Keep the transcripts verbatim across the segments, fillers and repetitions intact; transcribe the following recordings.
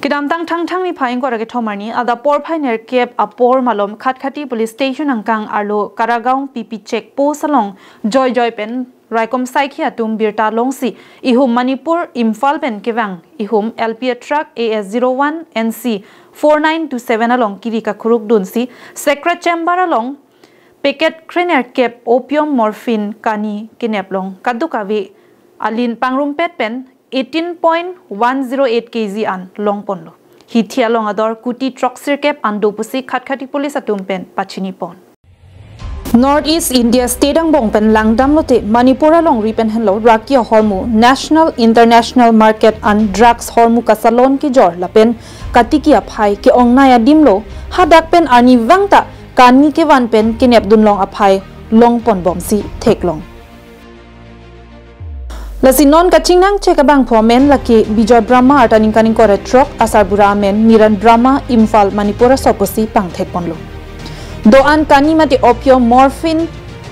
Kedamtang Thangthang niphai ingkoi ra kethom arni adap porphai nerkep apor malom Khatkhati Police Station angkang arlo Karagaon P P check post along joijoi pen raikom saikhi atum birta longsi ihum Manipur Imphal pen kevang ihum L P A truck A S zero one N C four nine two seven along kiri kakhuruk dunsi Sekra Chamber along packet krenerkep opium morphine kani kenep long kadokave alin pangrumpet pen eighteen point one zero eight K G an longponlo. Hithi along ador kuti throksirkep an do pusi Khatkhati Police atum pen pachinipon. North East India state angbong pen langdamlote Manipur alongri pen henlo raki ahormu National International Market an drugs hormu kasalon kejor lapen katiki aphai ke-ongnei adimlo hadak pen arnivang ta kani kevan pen kenepdunlong aphai longponbomsi theklong. Lasi non kachingnang chek abangphu amen lake Bijoy Brahma arta ningkan ingkoi ra throk asarbura amen Miran Brahma Imphal Manipur aso pusi pangthekponlo. Do-an kani mate opium morphine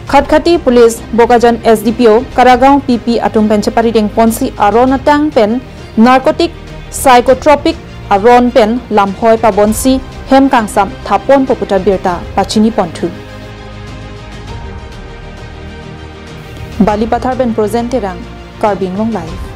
Khatkhati Police Bokajan S D P O Karagaon P P atum pen cheparidengponsi aron atang pen narcotic psychotropic aron pen lamhoi pabonsi hem kangsam thapponpo puta birta pachiniponthu. Balipathar pen Projen Terang, Karbi Anglong Live.